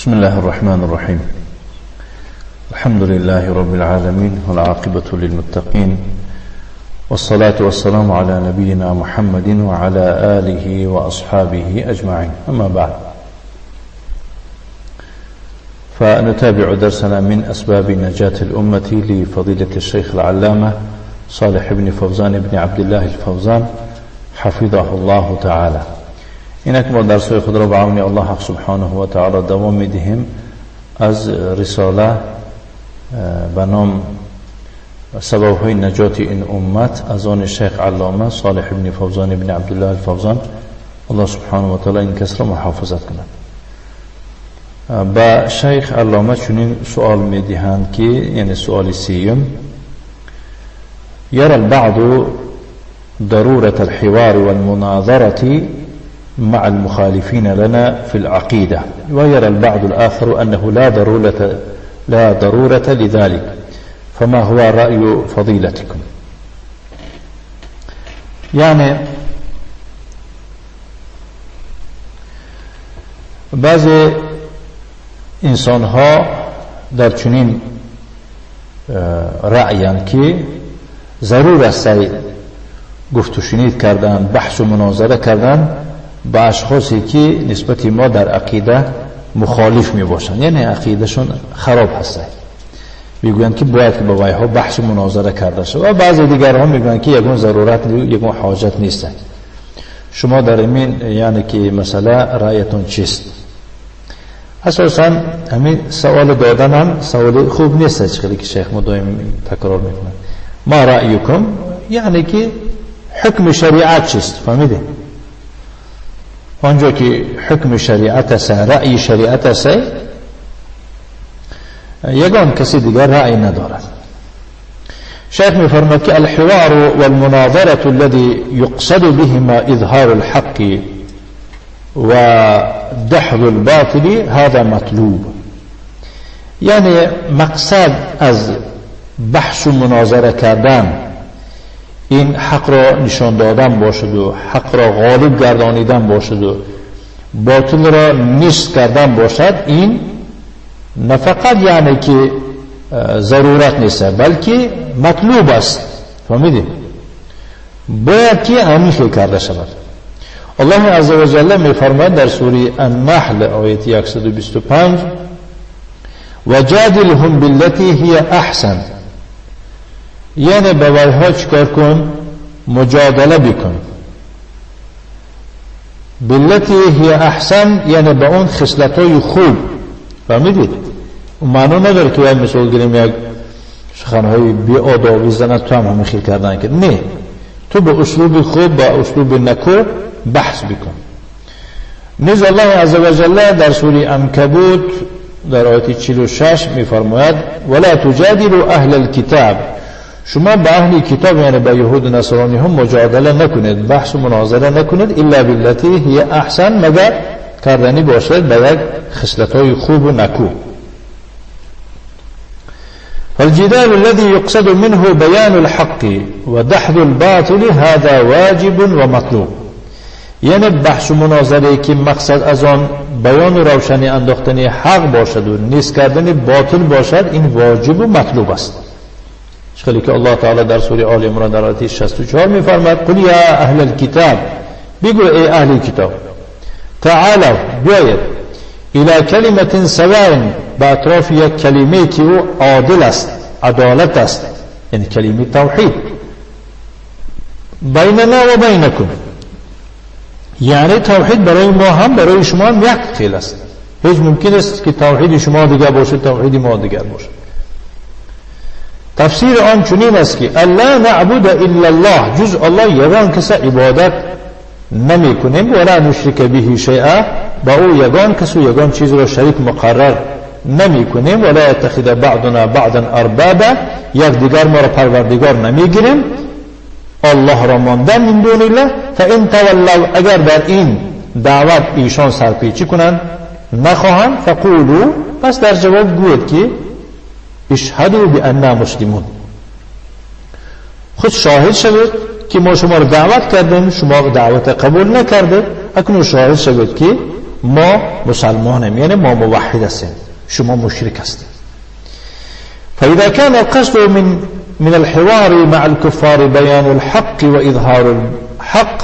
بسم الله الرحمن الرحيم. الحمد لله رب العالمين، والعاقبة للمتقين، والصلاة والسلام على نبينا محمد وعلى آله وأصحابه أجمعين. أما بعد، فنتابع درسنا من أسباب نجاة الأمة لفضيلة الشيخ العلامة صالح بن فوزان بن عبد الله الفوزان حفظه الله تعالى. اینک ما درس‌های خود را به عون الله سبحانه و تعالی دوام می‌دهیم از رساله به نام سبب‌های نجات این امت از آن شیخ علامه صالح بن فوزان بن عبدالله الفوزان، الله سبحانه و تعالی این کس را محافظت کند. به شیخ علامه چنین سوال می‌دهند که، یعنی سوال سیوم: يرى البعض ضرورة الحوار والمناظرة مع المخالفين لنا في العقيدة، ويرى البعض الآخر أنه لا ضرورة لذلك، فما هو رأي فضيلتكم؟ یعنی بعض انسان ها در چنین رأیند که ضرور است گفت و شنید کردن، بحث و مناظره کردن با اشخاصی که نسبت ما در عقیده مخالف می باشند، یعنی عقیدهشون خراب هست. میگویند که باید که با وایها بحث و مناظره کرده شود، و بعضی دیگرها میگویند که یگون ضرورت، یگون حاجت نیست. شما در این یعنی که مسئله رأیتون چیست؟ اساسا همین سوال دادن هم سوال خوب نیست، چیزی که شیخ مدایم تکرار میکنه. ما رأیکم یعنی که حکم شریعت چیست؟ فهمیده؟ آنجا که حکم شریعت است، رأی شریعت است، یگان کسی دیگر رأی ندارد. شیخ میفرماد که الحوار والمناظرة الذي يقصد بهما إظهار الحق ودحض الباطل هذا مطلوب. یعنی مقصد از بحث و مناظره کردن این حق را نشان دادن باشد و حق را غالب گردانیدن باشد و باطل را نیست کردن باشد، این نه فقط یعنی که ضرورت نیست، بلکه مطلوب است. فهمیدید؟ باید که همین خیل کرده شود. الله عز و جل میفرماید در سوره النحل آیه 125: وجادلهم بالتي هي احسن. یعنی به وایها چیکار کن؟ مجادله بکن. بالتي هي احسن یعنی به اون خصلت‌های خوب. فهمیدید؟ معنا نداره که باید مثال گیریم یک سخنهای بی آدابی زند تو هم همین خیل کردن که نه، تو به اسلوب خوب، با اسلوب نکو بحث بکن. نیز الله عز و جل در سوره عنکبوت در آیه 46 میفرماید: ولا تجادلوا اهل الكتاب. شما به اهل کتاب یعنی به یهود و نصرانی هم مجادله نکنید، بحث و مناظره نکنید، الا بالتي هي احسن، مگر کردنی باشد به یک خصلت‌های خوب و نکو. فالجدال الذي يقصد منه بيان الحق ودحض الباطل هذا واجب ومطلوب. یعنی بحث و مناظره که مقصد از آن بیان و روشنی انداختن حق باشد و نیست کردن باطل باشد، این واجب و مطلوب است. خیلی که الله تعالی در سوره آل عمران در آیه 64 می‌فرماید: قل یا اهل الكتاب، بگو ای اهل کتاب، تعالوا بیایید، الى کلمة سواء، به اطراف یک کلمه که او عادل است، عدالت است، یعنی کلمه توحید، بیننا و بینکم، یعنی توحید برای ما هم برای شما هم یک خیل است. هیچ ممکن است که توحید شما دیگر باشه، توحید ما دیگر باشه. تفسیر آن چنین است که الا نعبد الا الله، جز الله یگان کس عبادت نمی کنیم، ولا نشرک به شیئا، با او یگان کس و یگان چیز را شریک مقرر نمی کنیم، ولا یتخذ بعضنا بعضا اربابا، یک دیگر ما را پروردگار نمی گیریم، الله را ماندن من دون الله. فان تولوا، اگر در این دعوت ایشان سرپیچی کنند، نخواهند، فقولوا، پس در جواب گوید که اشهدوا بأننا مسلمون، خود شاهد شوید که ما شما را دعوت کردیم، شما دعوت قبول نکرده، اکنون شاهد شوید که ما مسلمانیم، یعنی ما موحد هستیم، شما مشرک هستید. فإذا كان القصد من الحوار مع الكفار بيان الحق وإظهار الحق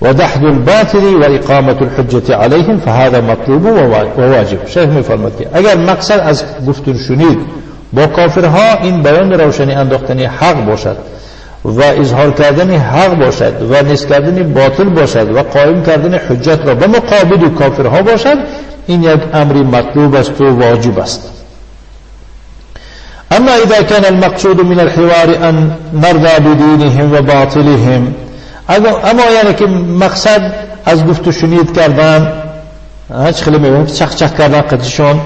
ودحض الباطل وإقامة الحجة عليهم فهذا مطلوب وواجب. شیخ می‌فرماید که اگر مقصد از گفت و شنید با کافرها این بیان روشنی انداختن حق باشد و اظهار کردن حق باشد و نیست کردن باطل باشد و قائم کردن حجت را به مقابل کافرها باشد، این یک امر مطلوب است و واجب است. اما اذا كان المقصود من الحوار ان نرضى بدينهم وباطلهم، اما یعنی که مقصد از گفت و شنید کردن، هیچ خیلی میگم چخ چخ کردن قدشون،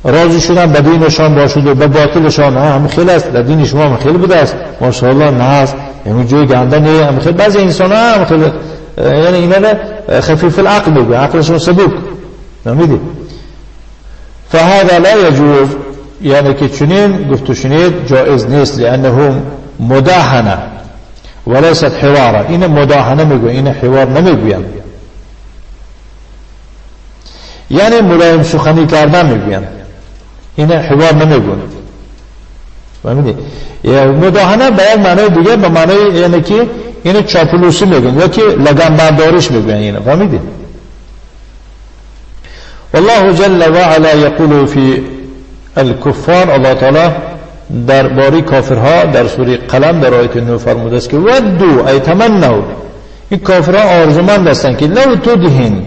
راضی شدن به دینشان باشد و به باطلشان، هم خیلی است، در دین شما هم خیلی بوده است، ماشاءالله نه است، یعنی جوی گنده نه، هم خیلی بعضی انسان ها هم خیلی، یعنی اینا خفیف العقل میگه، عقلشون سبک نمیدی. فهذا لا يجوز، یعنی که چنین گفت و شنید جایز نیست، لانه مداهنه وليست حوارا. این مداهنه میگه، این حوار نمیگوین، یعنی ملایم سخنی کردن میگوین، این حوار نمیگوین. فهمیدی؟ مداهنه به یک معنای دیگه، به معنای یعنی که اینو چاپلوسی میگن یا که لگن برداریش میگن اینو. فهمیدی؟ والله جل وعلا یقول فی الکفار، الله تعالی در باری کافرها در سوره قلم در آیت 9 فرموده است که ودو ای تمنوا، این کافرها آرزومند هستند که لو تدهن،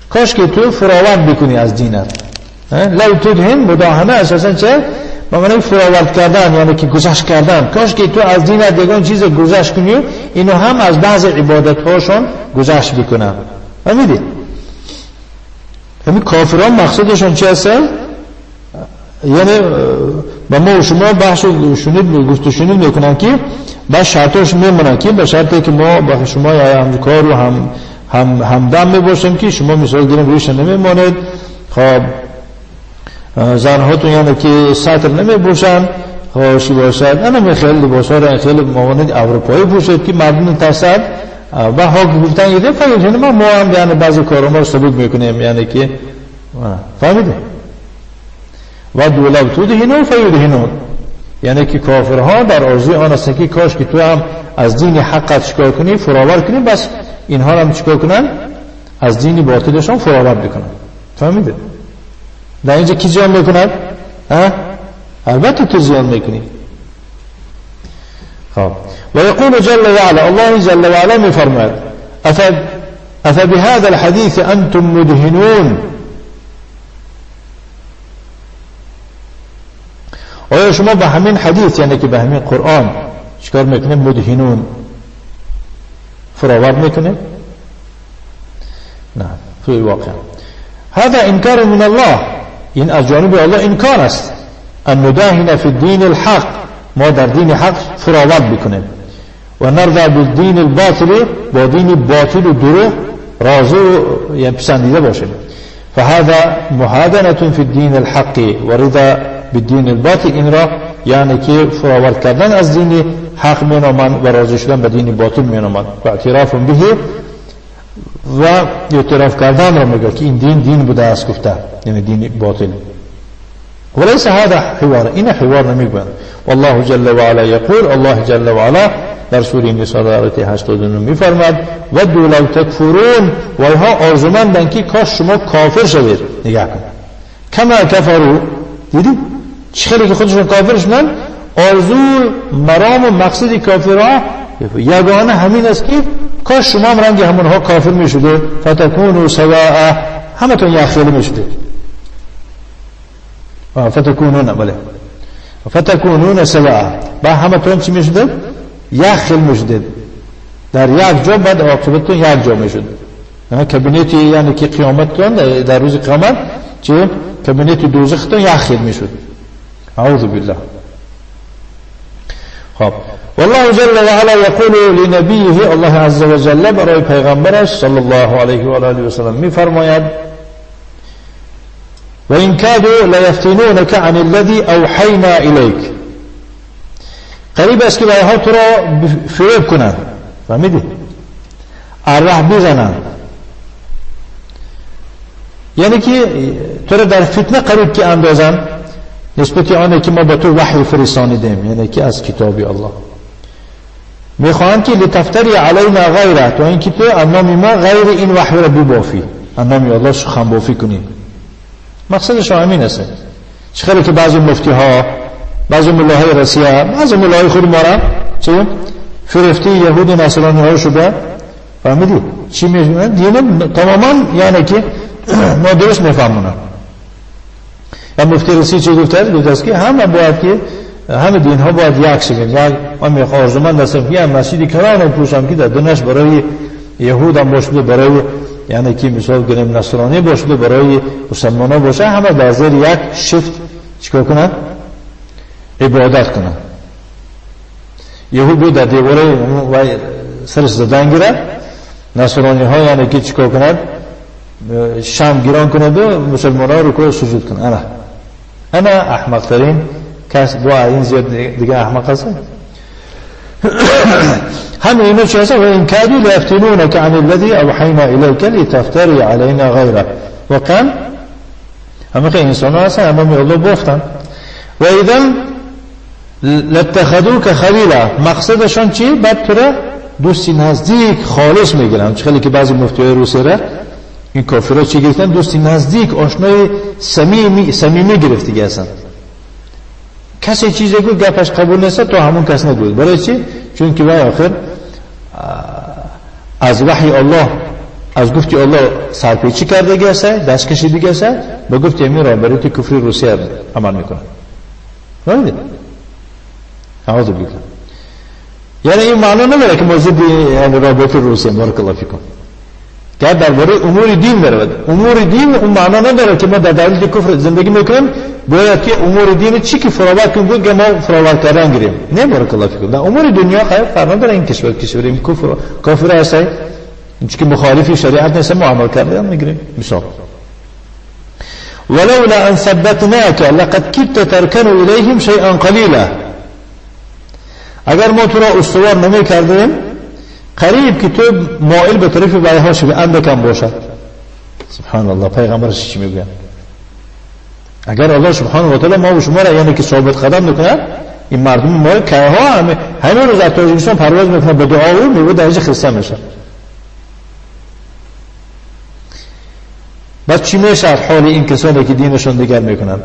کاش که تو فراورد بکنی از دینت. لو تدهن مداهنه اساسا چه؟ به معنی فراورد کردن، یعنی که گذشت کردن. کاش که تو از دینت یگان چیز گذشت کنی، اینو هم از بعض عبادت هاشون گذشت بکنن. فهمیدی؟ همین کافران مقصودشون چی هست؟ یعنی با ما و شما بحث و شنید گفت و شنید میکنن که با شرطش میمونن که با شرطی که ما با شما یا همکار و هم همدم میباشیم که شما مثال گیریم رویش نمیمانید، خب زنهاتون یعنی که سطر نمیبوشن، خواهشی باشد انا خیلی لباسها را خیلی مانند اروپایی پوشید که مردم ترسد و ها گفتن یه دفعه ما هم یعنی بعضی کارا ما رو سبک میکنیم، یعنی که فهمیده و دولو تدهنون فیدهنون، یعنی که کافرها در آرزوی آن هستند که کاش که تو هم از دین حقت چیکار کنی، فراور کنی، بس اینها هم چیکار کنن، از دین باطلشان فراور بکنن. فهمیده؟ در اینجا کی زیان میکند؟ البته تو زیان میکنی. خب و یقول جل وعلا، الله جل وعلا میفرماید افبهذا الحديث انتم مدهنون، آیا شما به همین حدیث یعنی که به همین قرآن چیکار میکنه؟ مدهنون، فراورد میکنه؟ نه، توی واقع هذا انکار من الله، این از جانب الله انکار است، ان نداهن فی الدین الحق، ما در دین حق فراورد بکنیم، و نرضى بالدین الباطل، با دین باطل و دروغ راضی و یعنی پسندیده باشیم. فهذا مهادنة فی الدین الحق و رضا بالدین الباطل، این را یعنی که فراورد کردن از دین حق مینامند و راضی شدن به دین باطل مینامند، و اعتراف به و اعتراف کردن را میگه که این دین دین بوده است گفته، یعنی دین باطل. وليس هذا حوار، این حوار نمیگویند. والله جل وعلا یقول، الله جل وعلا در سوره نساء در آیه 89 میفرماد ودوا لو تکفرون، و اینها آرزومندند که کاش شما کافر شوید. نگاه کن کما کفروا، دیدی چه خیلی که خودشون کافر شدن، آرزو مرام و مقصد کافرها یگانه همین است که کاش شما هم رنگ همونها کافر میشده، فتکونوا سواء، همتون یک خیلی میشده، فتکونون، بله فتکونون سواء، با همتون چی میشده؟ یک خیل میشده در یک جا، بعد عاقبتون یک جا میشد. کابینت یعنی که قیامتتون در روز قیامت چه کابینت دوزختون یک خیل میشد. اعوذ بالله. خب والله جل وعلا یقول لنبیه، الله عز وجل برای پیغمبرش صلی الله علیه و آله و سلم میفرماید و این کادوا لیفتنونک عن الذی اوحینا الیک، قریب است که برایها تو را فریب کنند، فهمیدی؟ ارواح بزنند، یعنی که تو را در فتنه قریب که اندازن نسبت آنه که ما به تو وحی فرستانیدیم، یعنی که از کتاب الله میخواهند که لتفتری علینا غیره، تا اینکه تو انام ما غیر این وحی را ببافی، انام الله سخن بافی کنی. مقصدش همین است. چه که بعضی مفتی ها، بعضی ملاهای روسیه، بعضی ملاهای خود ما را چه فرفتی یهود نصرانی ها شده، فهمیدی چی میگن؟ دین تماما یعنی که نادرست میفهمونن. و مفتی روسی چه گفته؟ گفته است که همه باید که همه دین ها باید یک شویم. یک من میخوام آرزومند هستم که مسجد کلان رو پوشم که در دنش برای یهود هم باشه، برای یعنی که مثال گریم نصرانی باشه، برای مسلمان ها باشه، همه در زیر یک شفت چیکار کنن؟ عبادت کنن. یهود در دیواره و سرش زدن گیره، نصرانی ها یعنی که چیکار کنند؟ شام گیران کند و مسلمان ها رکوع سجود کنند. انا احمق ترین کس با این زیاد دیگه احمق هست. همه اینا چی هست؟ و این کادوا لیفتنونک عن الذی اوحینا الیک لتفتری علینا غیره. واقعا همه که انسان ها هستن، همه الله گفتن. و اذا لاتخذوک خلیلا، مقصدشان چی؟ بعد تو را دوستی نزدیک خالص میگیرن. چه خیلی که بعضی مفتی های روسیه را این کافرها چی گرفتن؟ دوستی نزدیک، آشنای صمیمی گرفته هستن. کسی چیزی گفت گپش قبول نیست تا همون کس نگوید. برای چی؟ چون که وای آخر از وحی الله، از گفتی الله سرپیچی کرده است، دست کشیده است، به گفت امیر رهبریت کفری روسیه عمل میکنه. فهمیدید؟ اعوذ بالله. یعنی این معنا نداره که ما ضد یعنی رابطه روسیه، بارک الله فیکم، که درباره امور دین برود. امور دین اون معنا نداره که ما در دولت کفر زندگی میکنیم باید که امور دین چی که فراورد کنیم بود که ما فراورد کردن گیریم. نه بارک الله فیکم، در امور دنیا خیر فرق نداره. این کشور این کفر کافر هست، این که مخالف شریعت نیست ما عمل کردن میگیریم. مثال ولولا ان ثبتناک لقد كدت تركن الیهم شیئا قلیلا، اگر ما تو را استوار نمی کردیم قریب که تو مائل به طرف وحی‌ها شوی، اندکم باشد. سبحان الله، پیغمبرش چی میگه؟ اگر الله سبحانه و تعالی ما و شما را یعنی که ثابت قدم میکند، این مردم ما که ها همه روز از تاجیکستان پرواز میکنه به دعا و میگه درجه خسته میشه. بعد چی میشه حال این کسانی که دینشون دیگر میکنن؟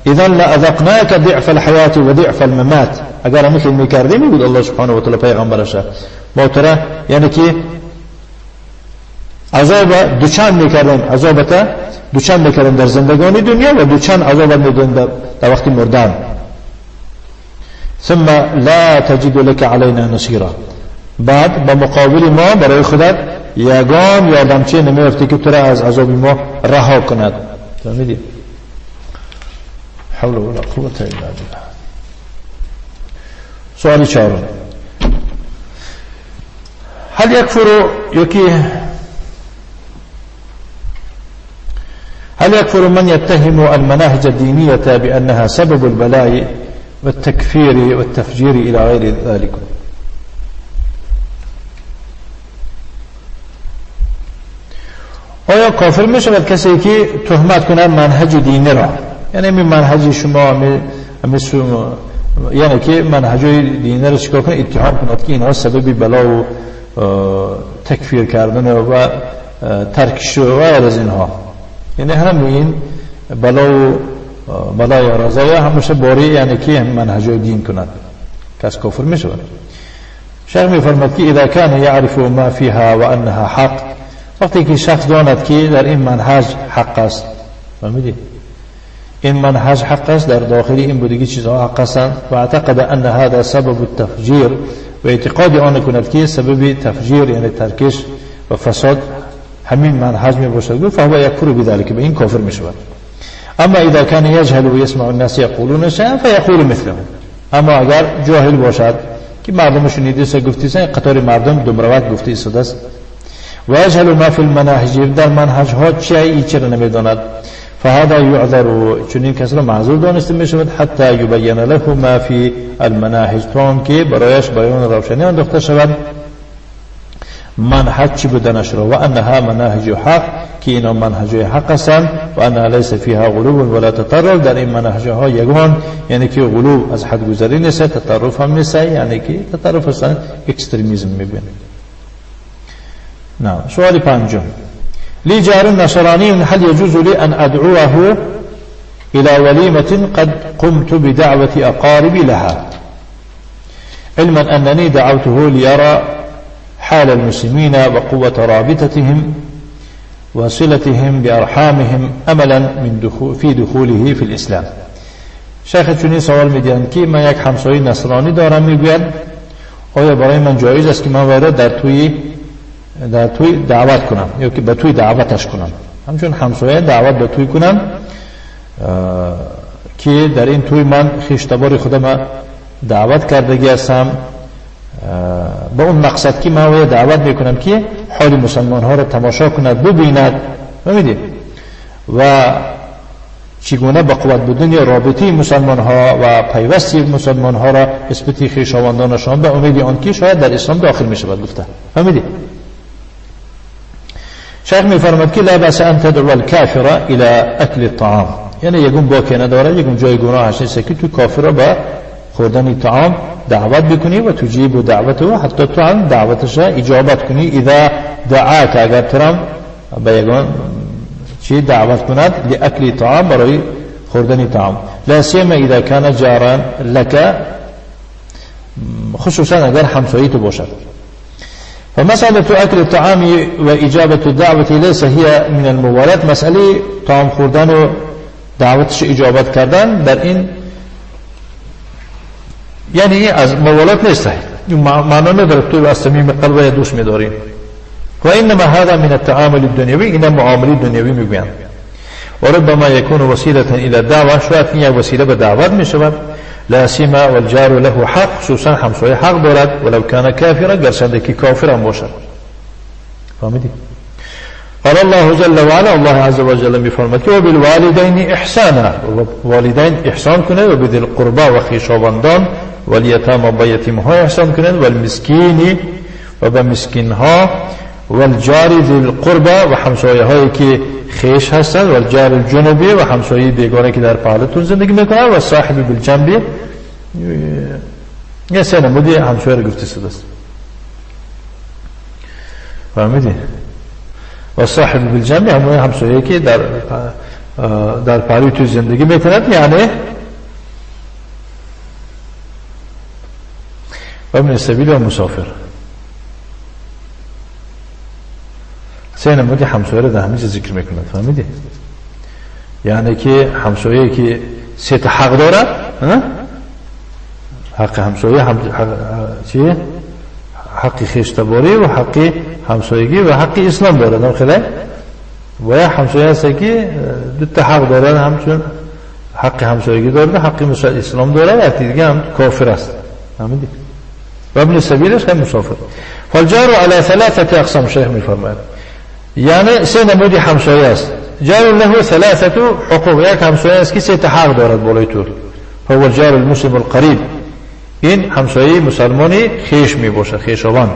اذا لأذقناك ضعف الحیات و ضعف الممات. اگر همین خیلی میکردیم میگود الله سبحانه و تعالی پیغمبرش ما تو را یعنی که عذاب دوچند میکردیم، عذابت دوچند میکردیم در زندگانی دنیا و دوچند عذاب میدادیم در وقت مردن. ثم لا تجد لك علينا نصيرا، بعد با مقابل ما برای خودت یگان یاردمچه نمیافتی که تو را از عذاب ما رها کند. فهمیدی؟ حول ولا قوة الا بالله. سؤال چهارم، هل يكفر یکی هل يكفر من يتهم المناهج الدينية بأنها سبب البلاء والتكفير والتفجير إلى غير ذلك؟ آیا کافر می شود کسی که تهمت کند منهج دینی را، یعنی می منهج شما می یعنی که منهج دینی را چیکار کنه؟ اتهام کند که اینها سبب بلا و تکفیر کردن و ترک و غیر از اینها، یعنی همین بلا و بلای رضایا همیشه باری یعنی که منهج دین کند، کس کافر می شود. شیخ می فرماد که اذا كان يعرف ما فيها وانها حق، وقتی که شخص داند که در این منهج حق است، فهمیدی؟ این منهج حق است، در داخل این بودگی چیزها حق هستند، و اعتقد ان هذا سبب التفجیر، و اعتقاد آن کند که سبب تفجیر یعنی ترکش و فساد همین منهج می باشد، فهو یکفر بذلك، به این کافر می شود. اما اذا كان يجهل ويسمع الناس يقولون شيئا فيقول مثله، اما اگر جاهل باشد که مردم شنیده سه گفتی سه قطار مردم دمروت گفتی سه است، و يجهل ما في المناهج، در منهج ها چه چرا نمیداند، فهذا يعذر، چنین کس را معذور دانسته می شود، حتی یبین له ما فی المناهج، تا که برایش بیان روشنی انداخته شود منهج چی بودنش را، و انها مناهج حق، که اینا منهج حق هستند، و انها لیس فیها غلو ولا تطرف، در این منهج ها یگان یعنی که غلو از حد گذری نیست، تطرف هم نیست، یعنی که تطرف هستند اکستریمیزم میبینه. نه. سوال پنجم: لی جار نصرانی هل يجوز لي ان ادعوه الى وليمة قد قمت بدعوة اقاربي لها، علما انني دعوته ليرى حال المسلمين وقوة رابطتهم وصلتهم بأرحامهم أملا من دخول في دخوله في الإسلام. شیخ چنین سوال میدهند که من یک همسایه نصرانی دارم، میگوید آیا برای من جایز است که من وی را در توی دعوت کنم یا که به توی دعوتش کنم، همچون همسایه دعوت به توی کنم که در این توی من خویشتبار خودم دعوت کردگی هستم، با اون مقصد که من وی دعوت میکنم که حال مسلمان ها را تماشا کند، ببیند، فهمیدی، و چگونه با قوت بودن رابطه مسلمان ها و پیوست مسلمان ها را نسبت خویشاوندانشان به امید آن که شاید در اسلام داخل می شود گفته. فهمیدی؟ شیخ میفرماد که لا بأس ان تدعو الكافر الى اکل الطعام، یعنی یگون باکی نداره، یگون جای گناهش نیست که تو کافر را به خوردن طعام دعوت بکنی و تجیب دعوته، حتی تو هم دعوتش را اجابت کنی، اذا دعاک، اگر تو هم به یگان چی دعوت کند، لأکل طعام، برای خوردن طعام، لا سیما اذا کان جارا لك، خصوصا اگر همسایه تو باشد. فمسألة أكل الطعام وإجابة الدعوة ليس هي من الموالاة، مسئله طعام خوردن و دعوتش اجابت کردن در این یعنی از موالات نیست، معنا نداره تو از صمیم قلب دوست می‌داری، و انما هذا من التعامل الدنيوي، این معامله دنیوی میگویند، و ربما يكون وسيلة الى الدعوة، شاید این یک وسیله به دعوت میشود، لا سیما والجار له حق، خصوصا همسایه حق دارد، ولو كان كافرا، گرچنده که کافر هم باشد. فهمیدی؟ قال الله جل وعلا، الله عز وجل میفرماید که وبالوالدین احسانا، والدین احسان کنید، و بذی القربا و خویشاوندان، و الیتاما با یتیم ها احسان کنید، و المسکین و به مسکین ها، و الجار ذی القربا و همسایه هایی که خویش هستند، و الجار الجنبی و همسایه بیگانه که در پهلوتون زندگی میکنند، و صاحب بالجنبی، یه سه نمودی همسایه رو گفته شده است. فهمیدی؟ و صاحب بالجنب همون همسایه که در پهلوی تو زندگی میکند، یعنی و ابن السبیل و مسافر. سه نمودی همسایه رو در همه چیز ذکر میکند. فهمیدی؟ یعنی که همسایه که سه تا حق دارد، حق همسایه، چی؟ حق خویشتباری و حق همسایگی و حق اسلام دارد. هم خیلی و یا همسایه هست که دو تا حق دارد، همچون حق همسایگی دارد، حق اسلام دارد، و دیگه هم کافر است. فهمیدی؟ و ابن سبیلش هم مسافر. فالجار على ثلاثة اقسام، شیخ میفرماید یعنی سه نمودی همسایه است. جار له ثلاثة حقوق، یک همسایه است که سه تا حق دارد بالای تو، فهو الجار المسلم القریب، این همسایه مسلمانی خویش می باشد، خویشاوند،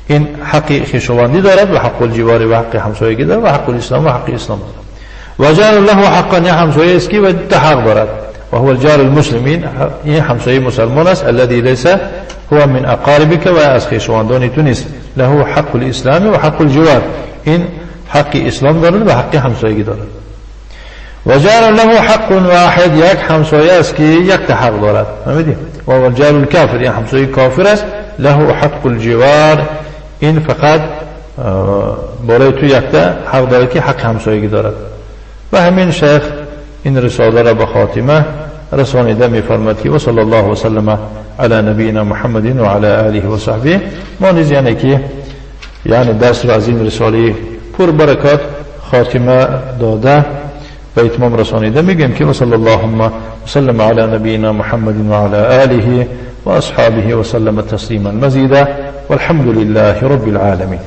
این حق خویشاوندی دارد و حق الجوار و حق همسایگی دارد و حق الاسلام و حق اسلام دارد. و جار له حقا، یک همسایه است که دو حق دارد، و هو الجار المسلمین، این همسایه مسلمان است، الذي ليس هو من اقاربك و از خویشاوندان تو نیست، له حق الاسلام و حق الجوار، این حق اسلام دارد و حق همسایگی دارد. و جار له حق واحد، یک همسایه است که یک تا حق دارد، فهمیدی؟ و هو الجار الكافر، این همسایه کافر است، له حق الجوار، این فقط بالای تو یک تا حق دارد که حق همسایگی دارد. و همین شیخ این رساله را به خاتمه رسانیده میفرماد که و صلی الله وسلم علی نبینا محمد و علی آله و صحبه. ما نیز یعنی که یعنی درس را از این رساله پر برکات خاتمه داده به اتمام رسانیده میگیم که و صلی اللهم وسلم علی نبینا محمد و علی آله و اصحابه وسلم تسلیما مزیدا والحمد لله رب العالمین.